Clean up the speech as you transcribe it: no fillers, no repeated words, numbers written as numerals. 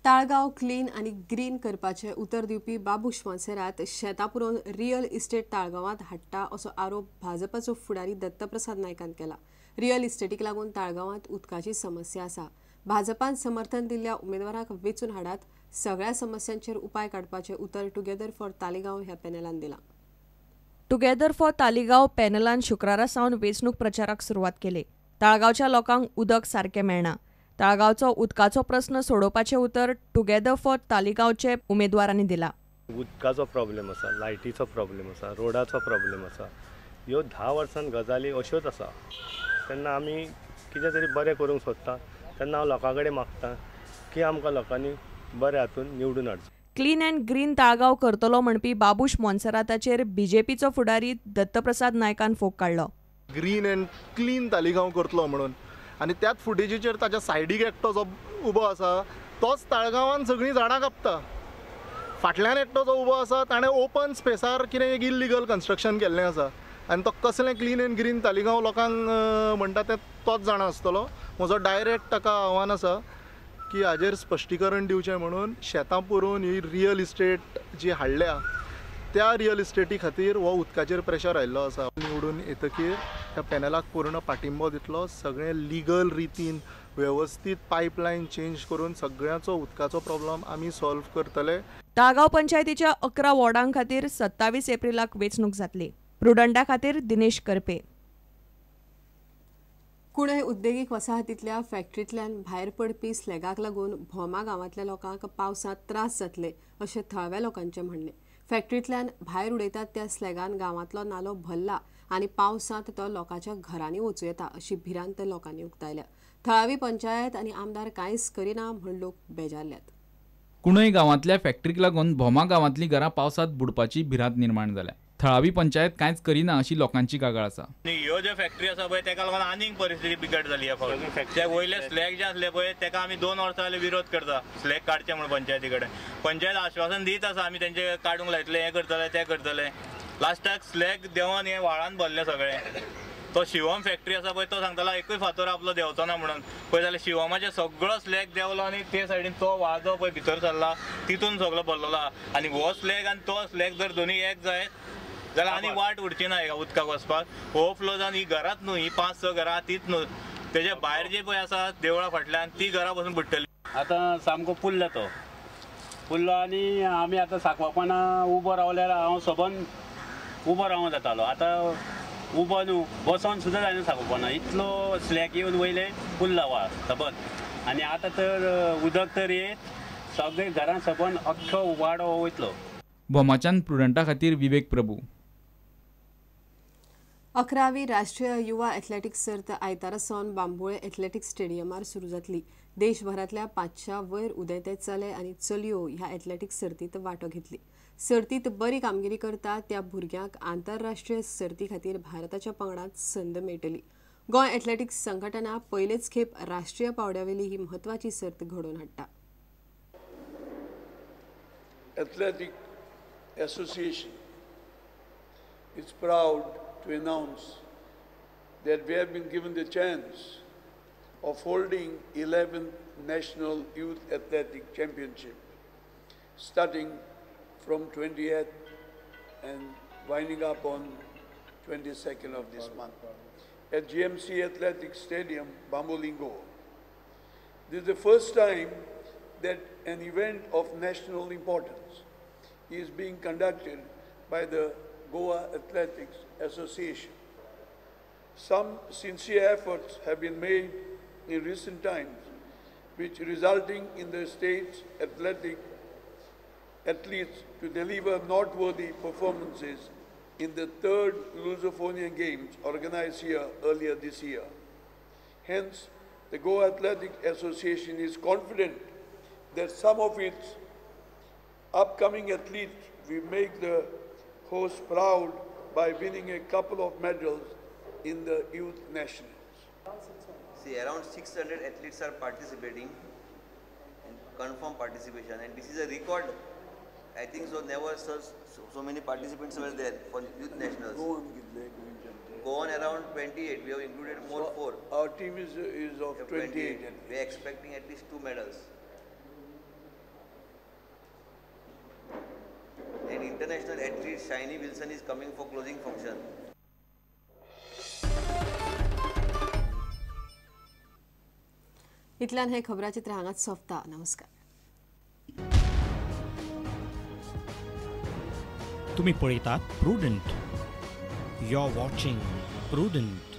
Taleigao clean आनी green करपाचें उतर दिवपी बाबूश मोन्सेरात शेतां पुरोवन रियल इस्टेट ताळगांवांत हाडटा असो आरोप भाजपाचो फुडारी दत्तप्रसाद नायकान केला. रियल इस्टेटीक लागून ताळगांवांत उदकाची समस्या आसा. भाजपान समर्थन दिल्ल्या उमेदवाराक वेंचून हाडात, सगळ्या समस्यांचेर उपाय काडपाचें उतर टुगेदर फॉर तालिगांव ह्या पॅनलान दिलां. टुगेदर फॉर तालिगांव पॅनलान शुक्रारा सावन वेंचणूक प्रचाराक सुरवात केली. ताळगांवच्या लोकांक उदक सारकें मेळना. ताळगांवचो उदकाचो प्रस्न सोडोवपाचें उतर टुगेदर फॉर तालिगांवचे उमेदवारांनी दिला. उदकाचो प्रॉब्लेम आसा, लायटीचो प्रॉब्लेम आसा, रोडाचो प्रॉब्लेम आसा. ह्यो 10 वर्सां गजाली अश्योच आसा. तेन्ना आमी कितें तरी बरें करूंक सोदता तेन्ना हांव लोकां कडेन मागता की आमकां लोकांनी बरें हातून निवडून हाडचो. क्लीन अँड ग्रीन ताळगांव करतलो म्हणपी बाबूश मोन्सेराताचेर बीजेपीचो फुडारी दत्तप्रसाद नायकान फोग काडलो. ग्रीन अँड क्लीन तालिगांव करतलो म्हणून आनी त्याच फुटेजीचेर ताच्या सायडीक एकटो जो उबो आसा तोच ताळगांवान सगळीं झाडां कापता. फाटल्यान एकटो जो उबो आसा ताणें ओपन स्पेसार कितें एक इल्लिगल कन्स्ट्रक्शन केल्लें आसा आनी तो कसलें क्लीन अँड ग्रीन तालिगांव लोकांक म्हणटा तें तोच जाणा आसतलो. म्हजो डायरेक्ट ताका आव्हान आसा की हाजेर स्पश्टीकरण दिवचें म्हणून शेतां पुरोवन ही रियल इस्टेट जी हाडल्या त्या रियल इस्टेटी खातीर हो उदकाचेर प्रेशर आयिल्लो आसा. निवडून येतकीर त्या पॅनलाक पूर्ण पाठिंबो दितलो. सगळें लिगल रितीन वेवस्थीत पायपलायन चेंज करून सगळ्यांचो उदकाचो प्रॉब्लम आमी सॉल्व करतले. ताळगांव पंचायतीच्या 11 वॉर्डां खातीर 27 एप्रिलाक वेंचणूक जातली. प्रुडंटा खातीर दिनेश करपे. कुणय उद्देगीक वसाहतींतल्या फॅक्टरींतल्यान भायर पडपी स्लॅगाक लागून भोमा गांवांतल्या लोकांक पावसांत त्रास जातले अशें थळाव्या लोकांचें म्हणणें. फॅक्टरींतल्यान भायर उडयतात त्या स्लॅगान गांवांतलो नालो भरला आनी पावसांत तो लोकांच्या घरांनी वचूं येता अशी भिरांत लोकांनी उक्तायल्या. थळावी पंचायत आनी आमदार कांयच करिना म्हूण लोक बेजारल्यात. कुणय गांवांतल्या फॅक्टरीक लागून भोमा गांवांतलीं घरां पावसांत बुडपाची भिरांत निर्माण जाल्या. थळावी पंचायत कांयच करिना अशी लोकांची कागाळ आसा. ह्यो ज्यो फॅक्टरी आसा पळय तेका लागून आनीक परिस्थिती बिकट जाली. ह्या फावटी ते वयले स्लॅग जे आसले पळय तेका आमी 2 वर्सां जाले विरोध करता स्लॅग काडचे म्हणून पंचायती कडेन. पंचायत आश्वासन दीत आसा आमी तेंचे काडूंक लायतले, हें करतले तें करतले. लास्टाक स्लॅग देंवन हें व्हाळान भरलें सगळें. तो शिवम फॅक्टरी आसा पळय तो सांगतालो एकूय फातर आपलो देंवचो ना म्हणून. पळय जाल्यार शिवमाचें सगळो स्लॅग देंवलो आनी ते सायडीन तो व्हाळ जो पळय भितर सरला तितून सगळो भरलेलो आहा. आनी हो स्लॅग आनी तो स्लॅग जर दोनूय एक जायत जाल्यार आनी वाट उरची ना हेका उदकाक वचपाक. ओवरफ्लो जावन ही घरांच न्हू, ही 5-6 घरां तीच न्हू, तेज्या भायर जे पळय आसा देवळा फाटल्यान ती घरां पसून बुडटली. आतां सामको पुल्ला तो पुल्लो आनी आमी आतां सांकवापाना उबो रावल्यार हांव सबंद उबो रावंक जातालो. आतां उबो न्हू बसोन सुद्दां जायना सांकवापाना, इतलो स्लॅग येवन वयले पुल्ला व्हाळ सबंद. आनी आतां तर उदक तर येत सगळे घरां सबंद अख्खो वाडो वयतलो. भोमाच्यान प्रुडंटा खातीर विवेक प्रभू. 11वी राष्ट्रीय युवा एथलेटिक्स सर्त आयतारा सावन बांबोळे एथलेटिक्स स्टेडियमार सुरू जातली. देशभरांतल्या 500 वयर उदेंते चले आनी चलयो ह्या एथलेटिक्स सर्तींत वांटो घेतली. सर्तींत बरी कामगिरी करता त्या भुरग्यांक आंतरराष्ट्रीय सर्ती खातीर भारताच्या पंगडांत संद मेळटली. गोंय एथलेटिक्स संघटना पयलेच खेप राष्ट्रीय पावंड्यावेली ही म्हत्वाची सर्त घडोवन हाडटा. Athletic Association is proud to announce that we have been given the chance of holding 11th National Youth Athletic Championship, starting from 20th and winding up on 22nd of this month at GMC Athletic Stadium, Bambolim, Goa. This is the first time that an event of national importance is being conducted by the Goa Athletics Association. Some sincere efforts have been made in recent times, which resulting in the state's athletic athletes to deliver noteworthy performances in the 3rd Lusophonian Games organized here earlier this year. Hence, the Goa Athletic Association is confident that some of its upcoming athletes will make the host proud by winning a couple of medals in the youth nationals. See, around 600 athletes are participating and confirm participation, and this is a record. I think so. Never so many participants were there for youth nationals. Go on around 28. We have included more so 4. Our team is of 28. We are expecting at least 2 medals. International athlete Shiny Wilson is coming for closing function. इतल्यान हे खबराचित्र हांगाच सोंपता. नमस्कार. तुम्ही पळयतात Prudent. You are watching Prudent.